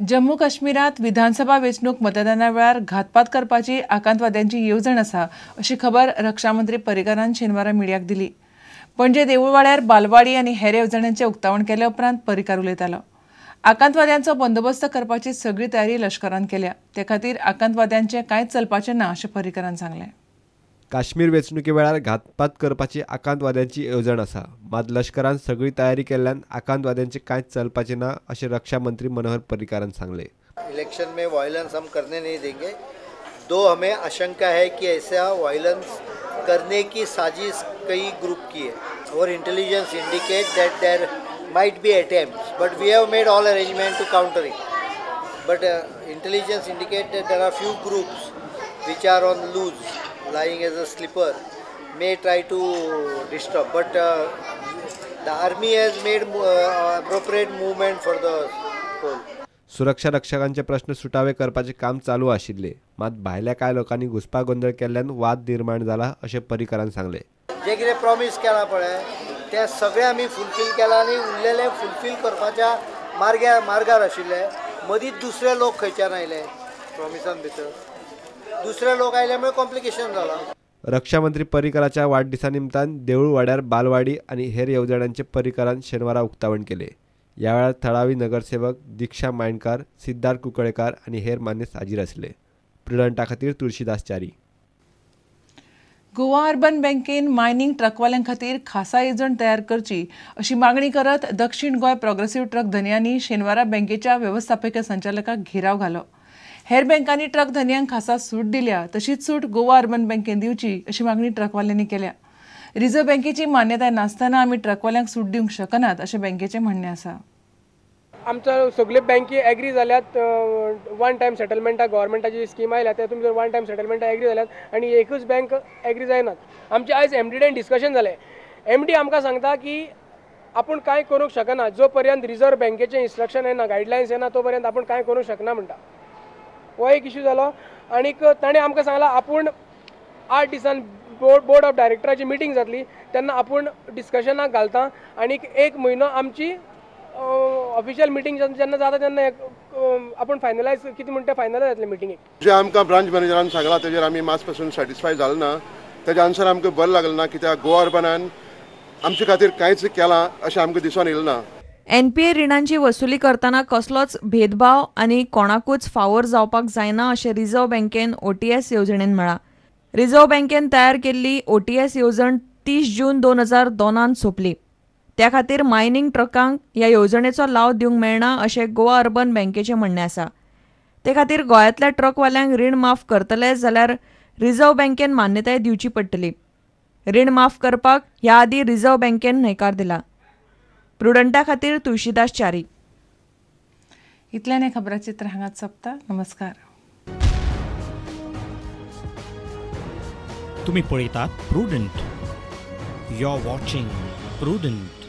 जम्मू काश्मीरात विधानसभा वेंचणूक मतदाना वेळार घातपात करपाची आकांतवाद्यांची येवजण आसा अशी खबर रक्षामंत्री पर्रीकारान शेनवारा मिडियाक दिली. पणजे देऊळवाड्यार बालवाडी आनी हेर येवजण्यांचें उक्तावण केले उपरांत पर्रीकार उलयतालो. आकांतवाद्यांचो बंदोबस्त करपाची सगळी तयारी लश्करान केल्या, ते खातीर आकांतवाद्यांचें कांयच चलपाचें ना अशें पर्रीकारान सांगलें. काश्मीर वेंचणुके वेळार घातपात करपाची आकांतवाद्यांची येवजण आसा, मात लश्करान सगळी तयारी केल्ल्यान आकांतवाद्यांचे कांयच चलपाचें ना अशें रक्षा मंत्री मनोहर पर्रीकारान सांगलें. इलेक्शन में वायलेंस हम करने नहीं देंगे. दो हमें आशंका है कि ऐसा वायलेंस करने की साजिश कई ग्रुप की है और intelligence indicate that there might be attempts, but we have made all arrangement to counter it. But intelligence indicate that there are few groups which are on loose, lying as a slipper, may try to disturb, but the army has made appropriate movement for the poll. सुरक्षा रक्षकांचे प्रश्न सुटावे करपाचे काम चालू आशिल्ले, मात भायल्या कांय लोकांनी घुस्पागोंदळ केल्ल्यान वाद निर्माण जाला अशें पर्रीकारान सांगलें. जे कितें प्रॉमीस केलां पळय तें सगळें आमी फुलफील केलां आनी उरलेलें फुलफील करपाच्या मार्गार आशिल्ले. मदींच दुसरे लोक खंयच्यान आयले प्रॉमिसान भितर दुसरे लोक आयले मुळे कॉम्प्लिकेशन जाला. रक्षा मंत्री पर्रीकाराच्या वाडदिसा निमतान देऊळवाड्यार बालवाडी आनी हेर येवजण्यांचे पर्रीकारान शेनवारा उक्तावण केले. ह्या वेळार थळावी नगरसेवक दीक्षा मायणकार, सिद्धार्थ कुंकळेकार आनी हेर मानेस्त हाजीर आसले. प्रुडंटा खातीर तुळशीदास च्यारी. गोवा अर्बन बँकेन मायनिंग ट्रकवाल्यां खातीर खासा येवजण तयार करची अशी मागणी करत दक्षिण गोंय प्रोग्रेसिव्ह ट्रक धनयांनी शेनवारा बँकेच्या वेवस्थापकीय संचालकाक घेराव घालो. हेर बँकांनी ट्रक धनयांक खासा सूट दिल्या, तशीच सूट गोवा अर्बन बँकेन दिवची अशी मागणी ट्रकवाल्यांनी केल्या. रिझर्व्ह बँकेची मान्यताय नासतना आमी ट्रकवाल्यांक सूट दिवंक शकनात अशें बँकेचें म्हणणें आसा. आमच्या सगळे बँकी एग्री जाल्यात वन टायम सेटलमेंटाक गव्हर्मेंटाची स्कीम आयल्या तेतून भितर वन टायम सेटलमेंटाक एग्री जाल्यात आनी एकूच बँक एग्री जायनात. आमचें आयज एम डी डिस्कशन जालें. एम डी आमकां सांगता की आपूण कांय करूंक शकना जो पर्यंत रिझर्व्ह बँकेचें इन्स्ट्रक्शन येना, गायडलायन्स येना तो पर्यंत आपूण कांय करूंक शकना म्हणटा. हो एक इशू जालो. आनीक ताणें आमकां सांगलां आपूण 8 दिसान बोर्ड ऑफ डायरेक्टराची मिटींग जातली तेन्ना आपूण डिस्कशनाक घालता आनीक 1 म्हयनो आमची ऑफिशियल मिटींग जेन्ना जाता तेन्ना आपूण फायनलायज कितें म्हणटा फायनलायज जातलें मिटिंगेक. जे आमकां ब्रांच मॅनेजरान सांगलां तेजेर आमी मात पासून सॅटिस्फाय जाले ना. तेजें आन्सर आमकां बरें लागलें ना, कित्याक गोवा अर्बनान आमचे खातीर कांयच केलां अशें आमकां दिसून येयलें ना. एनपीए रिणांची वसुली करतना कसलोच भेदभाव आनी कोणाकूच फावोर जावपाक जायना अशें रिझर्व्ह बँकेन ओटीएस येवजणेन म्हळां. रिझर्व्ह बँकेन तयार केल्ली ओटीएस येवजण 30 जून 2002 सोंपली. त्या खातीर मायनिंग ट्रकांक ह्या येवजणेचो लाव दिवंक मेळना अशें गोवा अर्बन बँकेचें म्हणणें आसा. ते खातीर गोंयांतल्या ट्रकवाल्यांक रीण माफ करतले जाल्यार रिझर्व्ह बँकेन मान्यताय दिवची पडटली. रीण माफ करपाक ह्या आदीं रिझर्व्ह बँकेन न्हयकार दिला. प्रुडंटा खातीर तुळशीदास च्यारी. इतल्यान हें खबराचित्र हांगाच सोंपता. नमस्कार. तुम्ही पळयतात Prudent. You are watching Prudent.